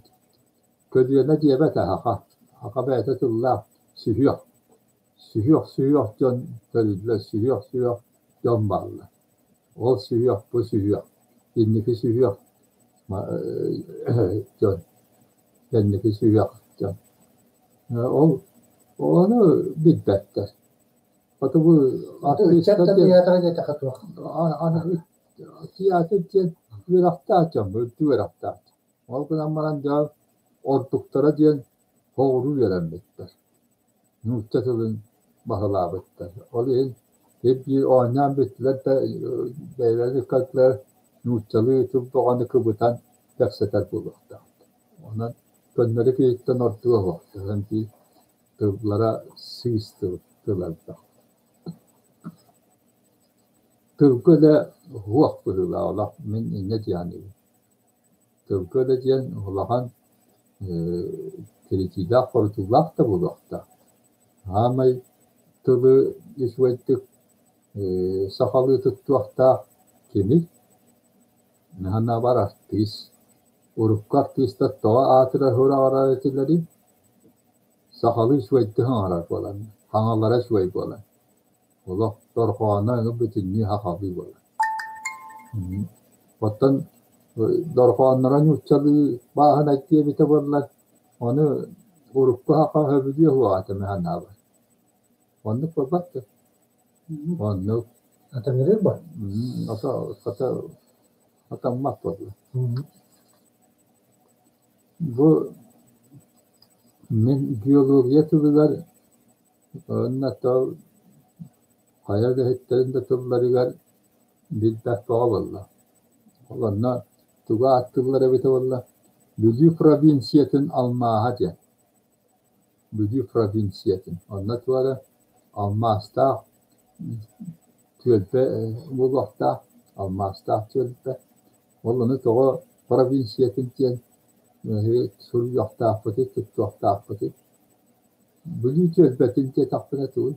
Көлүөнэ диэбэт аһаха. Аха бэйэтэ тыллаах сүһүөх. Сүһүөх-сүһүөх дьон төрүүллэр, сүһүөх-сүһүөх дьон бааллар. Ол сүһүөх бу сүһүөх, инники сүһүөх дьон, кэнники сүһүөх дьон. Ол ону билбэттэр. Хоту бу Ыччат да театра диэтэххэ туох? Театр диэн үөрэхтээх дьон, үрдүк үөрэхтээх. Ол гынан баран дьон ордуктара диэн соҕуруу үөрэммиттэр. Нуучча тылын баһылаабыттар. Ол иһин биир оонньоон бүттүлэр да бэйэлэрин ыккардылар нууччалыы тыл бөҕөнү кыбытан кэпсэтэр буолуохтаахтар. Онон көннөрү киһиттэн ордуга суох. Биир тыллара сыыс тыл тыл элбэх. Тылга да суох быһыылаах олох мин инньэ диэххиний. Тылга да диэн улахан тиритиилээх-хорутуулаах да буолуохтаах. Саамай тылы үчүгэйдик сахалыы туттуохтаах Кимий? Наһанаабар артыыс. Урукку артыыстар тоҕо аатырар-сураҕырар этилэрий? Сахалыы үчүгэйдик саҥарар буоланнар, саҥалара үчүгэй буолан. Олох дорҕооно бүтүннүү сахалыы буолар. Оттон дорҕоонноро нууччалыы бааһынай диэбитэ буоллар, ону урукку саха сөбүлүө суоҕа этэ мин санаабар. Оннук буолбат дуо? Оннук. Атыҥырыыр бо. Ото атаммат буолла. Бу мин геология тылыгар уонна то хайа үлэһиттэрин да тылларыгар билбэт бөҕө буолла. Ол онно тугу ааттыыллар эбитэ буолла, Бүлүү провинциятын алмааһа диэн. Бүлүү провинциятын. Онно туох эрэ алмаастаах түөлбэ буолуохтаах, алмаастаах түөлбэ. Ол ону тоҕо провинциятын диэн суруйуохтаахпытый, туттуохтаахпытый? Бүлүү түөлбэтин диэтэхпинэ тугуй?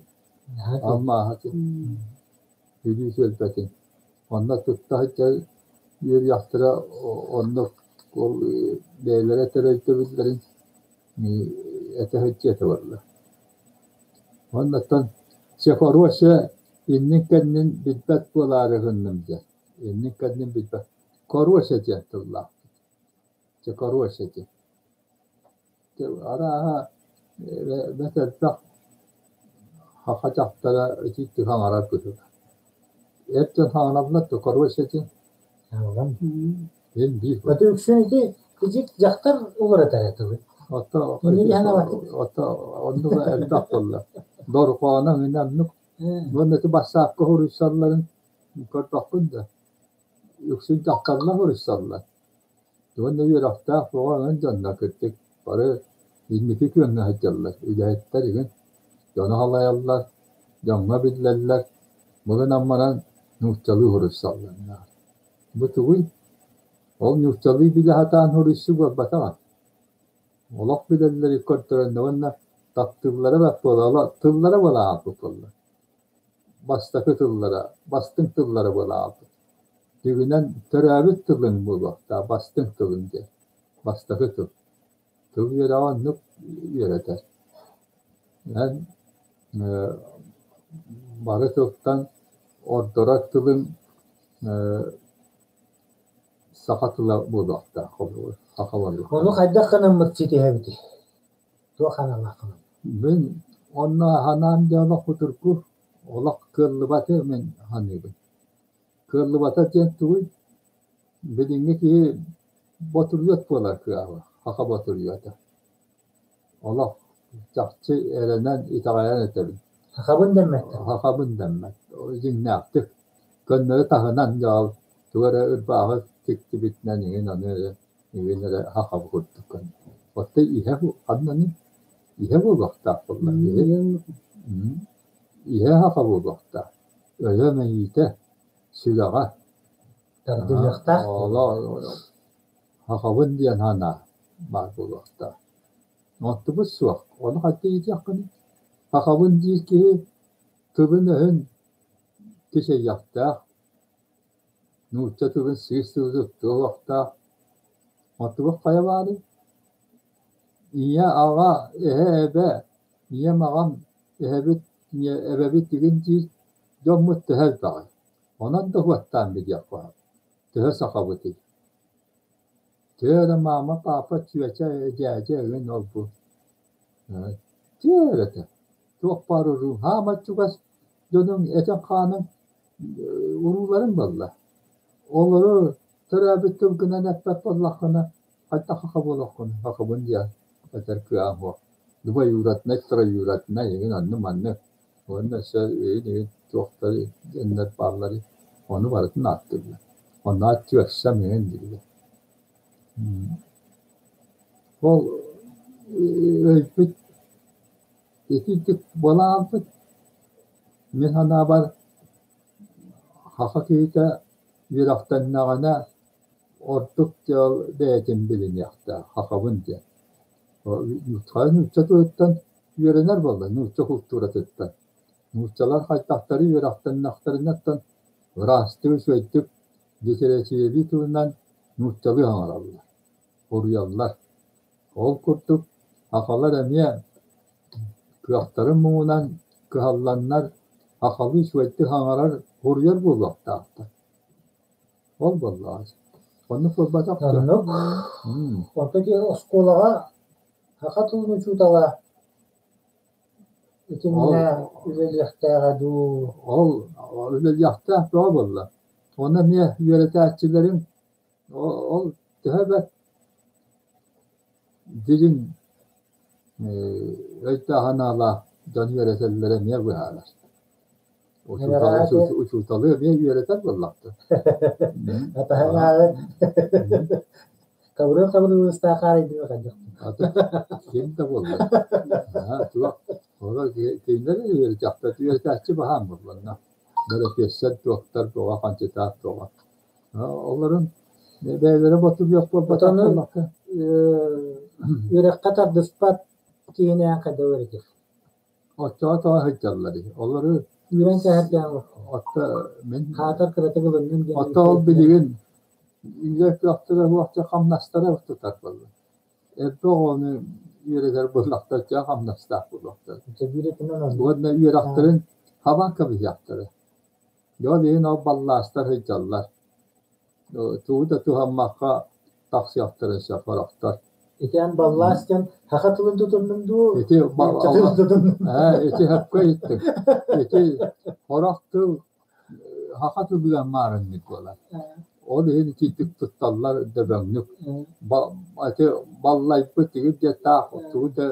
Алмааһа Бүлүү түөлбэтин. Онно тутта сылдьар үөрүйэхтэрэ оннук ол бэйэлэрэ этэр өйдөбүллэрин этэ сылдьыа этэ буолла. Уоннаттан Чехоруося иннин-кэннин билбэт буолаары гынным диэн. Иннин-кэннин билбэт. Коруося диэн тыллаахпыт. Чехоруося диэн. Арааһа бэрт элбэх саха дьахтара итиитик саҥарар быһыылаах. Эр дьон саҥараллар да короче ити Мин биир Аты үксүн ити ити дьахтар уларытар этилэр. Ото ото оннуга элбэх буолла. Дорҕооно мин оннук. Уонна ити бассаапка суруйсалларын көрбөккүн да. Үксүн дьахталлар суруйсаллар. Уонна үөрэхтээх оҕо эн дьонно кырдьык бары инники күөҥҥэ сылдьаллар, үлэһиттэр игин дьону салайаллар, дьоҥҥо биллэллэр, бу гынан баран нууччалыы суруйсаллар. Бу тугуй? Ол нууччалыы билэ сатаан суруйсуу буолбатаҕа. Олох билэллэри көрдөрөннө уонна таптыыллара бэрт буола, тыллара буола хаалбыт буолла. Бастакы тыллара, бастыҥ тыллара буола хаалбыт. Дьиҥинэн төрөөбүт тылыҥ буолуохтаах, бастыҥ тылыҥ диэн, бастакы тыл. Тыл үөрэҕэ оннук үөрэтэр. Эн бары тылтан ордорор тылыҥ саха тыла буолуохтаах, холобур, саха буолуохтаах. Ону хайдах гынаммыт ситиһэбитий? Туох аналааххыный? Мин онно санаам дьэ олох кутургу, олох кыаллыбаты мин саныыбын. Кыаллыбата диэн тугуй? Билиҥҥи киһи ботуруйуот буолар кыаҕа, саха ботуруйуота. Олох чахчы эрэнэн, итэҕэйэн этэбин. Сахабын дэммэттэр. Сахабын дэммэт. Дьиҥнээхтик. Көннөрү таһынан дьаал тугу эрэ ырбааҕы тиктибитинэн иҥин аны эрэ иҥин эрэ сахабы курдук көннө. Оттон иһэ ханнаный? Иһэ буолуохтаах буолла. Иһэ саха буолуохтаах. Өйө мэйиитэ, сүрэҕэ Тардыһыахтаах. Сахабын диэн санаа баар буолуохтаах. Онтубут суох. Ону хайдах иитиэххиний? Сахабын диир киһи тылын-өһүн кичэйиэхтээх, нуучча тылын сыыс тылы туттуохтаах. Онтубут хайа баарый? Ийэ, аҕа, эһэ, эбэ, ийэм, аҕам, эһэбит, эбэбит игин диир дьоммут төһө элбэҕий? Онон да уоттаан билиэх куһаҕан. Төһө сахабытый? Төһө эрэ маама, паапа, чүөчэ, дьээдьэ эҥин ол-бу. Төһө эрэ этэ. Туох баар уруу хаамай чугас дьонуҥ этиҥ-хааныҥ урууларыҥ буолла. Олору төрөөбүт тылгынан эппэт буоллаххына, хайдах саха буолуоххунуй, сахабын диэн этэр кыаҕыҥ суох. Двоюроднай, троюроднай эҥин онну-манны уонна өссө эҥин туохтары диэннэр баалларый, ону барытын ааттыыллар. Онно түөрсэм эҥин дииллэр. Ол өйбүт итинник буолаабыт. Мин санаабар, саха киһитэ үөрэхтэннэҕинэ ордук дьол бэйэтин билиниэхтээх, сахабын диэн. Нуучча тылыттан үөрэнэр буолла, нуучча култууратыттан. Нууччалар хайдахтары үөрэхтэннэхтэринэ оттон ыраастык, үчүгэйдик Литэрэтиирэлии тылынан нууччалыы саҥараллар, суруйаллар. Ол курдук сахалар эмиэ кыахтарын муҥунан кыһалланнар сахалыы үчүгэйдик саҥарар, суруйар буолуохтаахтар. Ол буоллаҕа. Оннук буолбатах дуо? Оннук. Онтон ити оскуолаҕа саха тылын учуутала итиннэ үлэлиэхтээҕэ дуу? Ол үлэлиэхтээх бөҕө буолла. Онно эмиэ үөрэтээччилэрим ол төһө бэрт дириҥ өйдөөх-санаалаах дьон үөрэтэллэрэ эмиэ быһаарар. Учууталы эмиэ үөрэтэр буоллахтар. Атаһыҥааҕы Хабырыыл хабырыылыстаах хаарыйдыга хайдах Ким да буоллар. Туох олор кинилэр үөрэтиэхтэр үөрэтээччи баһаам буолланна. Бэрэпиэссэр туохтар туоҕа хантытаат туоҕа. Олорун бэйэлэрэ ботуруох буолбатах буоллахха. Үөрэххэ тардыспат киһинээн хайдах үөрэтиэх? Оччоҕо тоҕо сылдьалларый? Олору Үүрэн кээһэрдээн Отто мин хаатар кыратык ылынным диэн Отто ол билигин үйэ кыахтара суох хамнастара тутар буолла. Эрдэ оҕону үөрэтэр буоллахтар чэ хамнастаах буолуохтара. Уонна үөрэхтэрин хабан кэбиһиэхтэрэ. Дьон иһин ол баллаастар сылдьаллар. Тугу да туһаммакка тахсыахтарын сөп сорохтор. Ити эн баллаас диэн саха тылын тутуннуҥ дуу? Ити Нуучча тылын тутуннуҥ? Ити сөпкө иһиттиҥ. Ити сорох тыл саха тылыгар маарыннык буолар. Ол иһин итиитик тутталлар дөбөҥнүк. Ити баллайбыт тигир диэттээх тугу да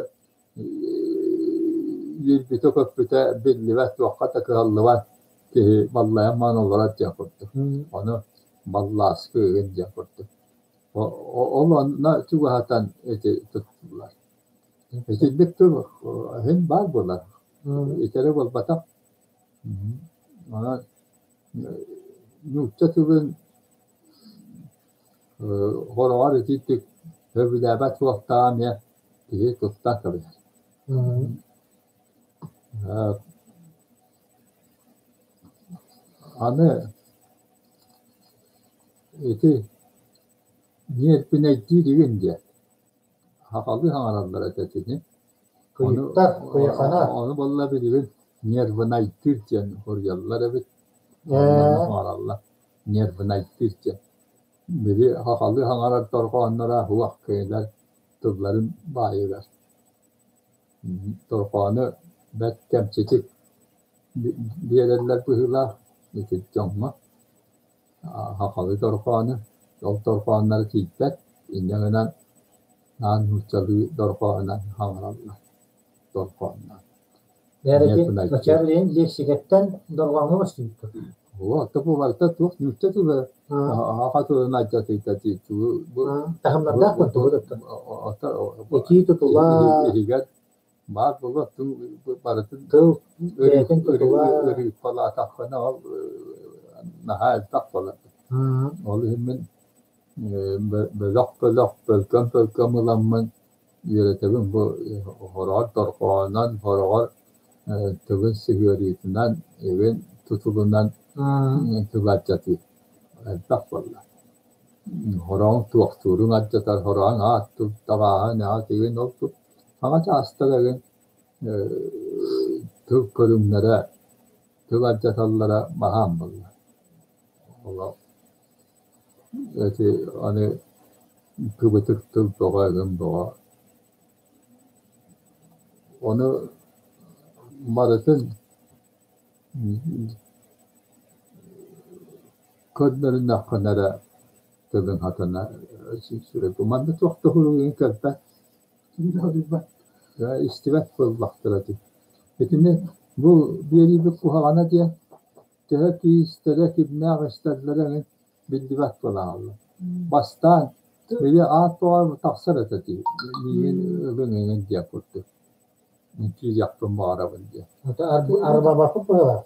үөрбүтэ-көппүтэ биллибэт, туохха да кыһаллыбат киһи баллайан баран олорор диэн курдук. Ону баллааскы ыгын диэн курдук. Ол онно чугаһатан ити туттуллар. Итинник тыл иһин баар буолар. Итэрэ буолбатах. Онон нуучча тылын Хороҕор итиитик сөбүлээбэт суохтааҕа эмиэ киһи туттан кэбиһэр. Аны ити ньиэрбинэйдиир игин диэн сахалыы саҥараллар этэ итини. Кыйыттар, кыйахана. Ону буолла билигин нервынайдыыр диэн суруйаллар эбит. Саҥараллар. Нервынайдыыр диэн. Били сахалыы саҥарар дорҕоонноро суох кинилэр тылларын баайыгар. Дорҕоону бэрт кэмчитик биэрэллэр быһыылаах ити дьоҥҥо. Сахалыы дорҕоону, ол дорҕоонноро тиийбэт, инньэ гынан аан нууччалыы дорҕоонунан саҥараллар. Дорҕоонноон. Бачча билигин лиэксикэттэн дорҕооҥҥо көстүбүт Вот, бу барыта туох нуучча тыла саха тылын алдьатыыта дии бу Таһымнардаах курдук Этии тутула иһигэр баар буолуо тыл барытын тыл бэйэтин тутула ырыыппалаатаххына ол наһаа элбэх буолар. Ол иһин мин бөлөх-бөлөх, бөлкөм-бөлкөм ыламмын үөрэтэбин бу хороҕор дорҕоонунан, хороҕор тылын сыһыарыытынан, эбин тутулунан тыл алдьатыы элбэх буолла. Хороҕун туохтуурун алдьатар, хороҕун аат тыл даҕааһын, аат игин ол саҥа чаастар эҥин тыл көрүҥнэрэ, тыл алдьаталлара баһаам буолла. Олох Ити аны кыбытык тыл бөҕө эҥин бөҕө. Ону барытын көрдөрүннэххинэ эрэ тылыҥ хатана манна туох да суругун кэлбэт, истибэт буоллахтара дии. Итини бу биэриибит куһаҕана диэн төһө киистэрэ, кимнээх истэллэрэ эҥин биллибэт буолааллар. Бастаан били аат бөҕө тахсар этэ дии, миигин ылыҥ эҥин диэн курдук. Киириэхпин баҕарабын диэн. Арбабаппыт быһалаах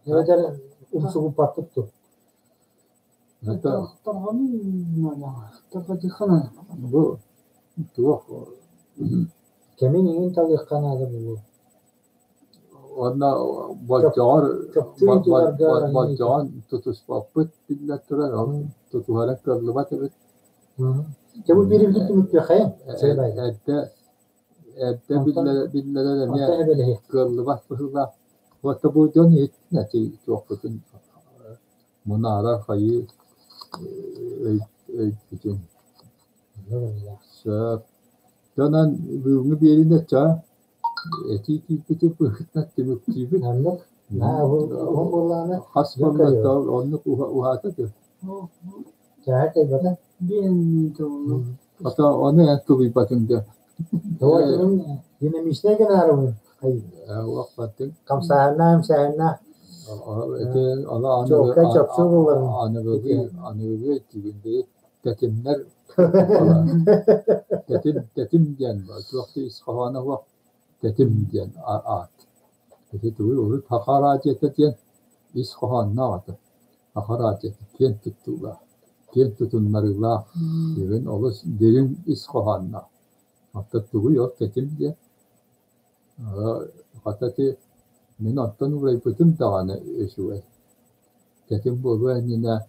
Эбэтэр умсугуппаппыт дуо? Бу туох Кэмин иҥин талыахха наада буолуо. Уонна болдьоҕор Чопчу ыйытыыларга болдьоҕун тутуспаппыт биллэн турар, ол тутуһара кыаллыбат эбит. Дьэ бу биэрэбитин түмүктүөххэйиҥ. Эрдэ эрдэ биллэрэр эмиэ кыаллыбат быһыылаах. Уонна бу дьон иһиттин ити туохпутун мунаарар хайыы өйбүтүн. Сөп. Дьонон бүгүҥҥү биэриини оччоҕо этии киирбити быһыытынан түмүктүүбүт. Оннук. Уһун буоллаҕына Хас буолла оннук уһаата дуо? Чааһа кэлбэтэ. Ото ону эн тулуйбатыҥ дуо? Динамичнай гынаарыбын. Уохпаттыҥ. Хамсааһыннаах, эмсээһиннээх. Ити ону Чуолкай чопчу буоларын. аныгылыы аныгылыы өттүгүн тэтимнэр тэтим тэтим диэн туох да ис хоһооно суох тэтим диэн аат. Ити тугуй урут Саха араадьыйата диэн ис хоһоонноох этэ. Саха араадьыйата киэн туттуулаах, киэн тутуннарыылаах, дириҥ олус дириҥ ис хоһоонноох. Оттон тугуй ол тэтим диэн? Хата ити мин оттон уурайбытым даҕаны үчүгэй. Тэтим буолуо иннинэ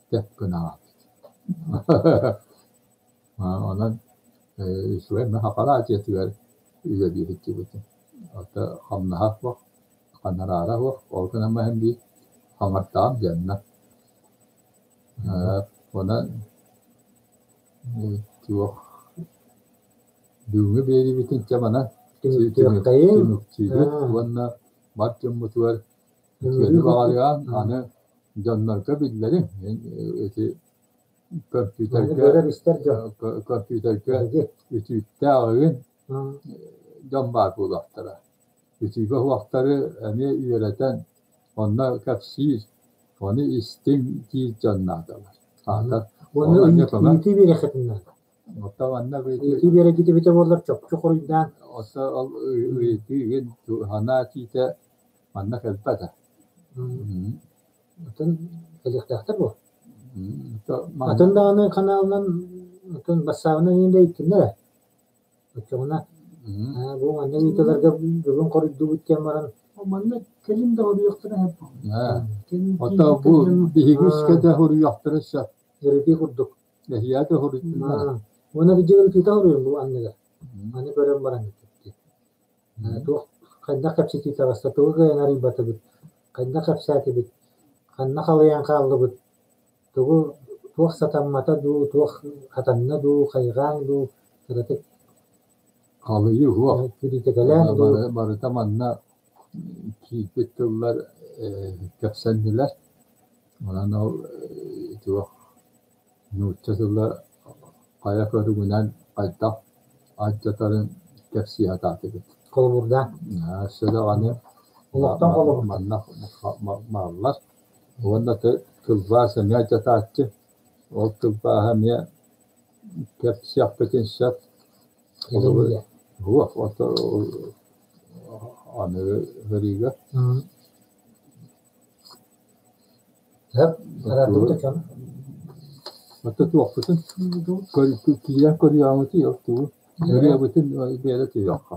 тэп гынаҕыт. Онон үчүгэй мин Саха араадьыйатыгар үлэлии сылдьыбытым. Ото хамнаһа суох, хонораара суох, ол гынан баран биир хаҥартаҕым дьонно. Онон туох бүгүҥҥү биэриибитин чэ манан түмүктүүбүт уонна бар дьоммутугар үтүөнү баҕарыаҕыҥ, аны дьоннорго биллэриҥ ити компьютерга компьютерга үтүүттээх ыгын дьон баар буолуохтара. Үтүүгэ уһуохтары эмиэ үөрэтэн онно кэпсиир, ону истиҥ диир дьон наадалар. Аата Уонна ыйытыы биэриэххитин наада. Оттон манна Ыйытыы биэрэргит эбитэ буоллар чопчу хоруйдаан. Оттон ол ыйытыы игин санаа этиитэ манна кэлбэтэ. Атын кэлиэхтээхтэр буо. Атын даҕаны ханаалынан атын бассаабынан иһин да иттиннэр ээ. Оччоҕуна бу манна ыйытыыларга бүгүн хоруйдуубут диэн баран Манна кэлин да хоруйуохтара сөп. Оттон бу биһиги үскэ да хоруйуохтара сөп. Ырытыы курдук. Эһиэхэ да хоруйдуннар. Уонна видео ырытыыта хоруйуом бу анныгар. Аны көрөн баран туох хайдах кэпсэтии таҕыста, тугу кыайан арыйбатыбыт, хайдах кэпсээтибит, ханна халыйан хааллыбыт, тугу туох сатаммата дуу, туох хатанна дуу, хайҕааҥ дуу, кыратык Халыйыы уһуох. Кириитикэлээн дуу. Барыта манна киирбит тыллар кэпсэннилэр. Онон ол туох нуучча тыла хайа көрүҥүнэн хайдах алдьатарын кэпсии сатаатыбыт. Холобурдаан. Өссө даҕаны Олохтон холобур. Манна бааллар. Уонна тылбаас эмиэ алдьатааччы. Ол тылбааһы эмиэ кэпсиэхпитин сөп. Суох, аныгы сырыыга. Оттон туохпутун киирэн көрүөҕүҥүтүй ол тугу ырыабытын биэрэ түһүөххэ.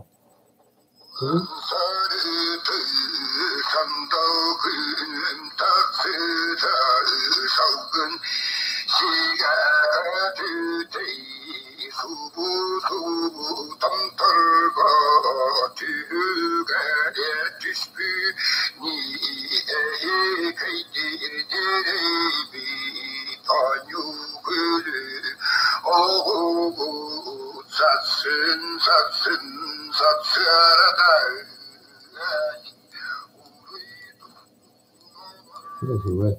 Үчүгэй.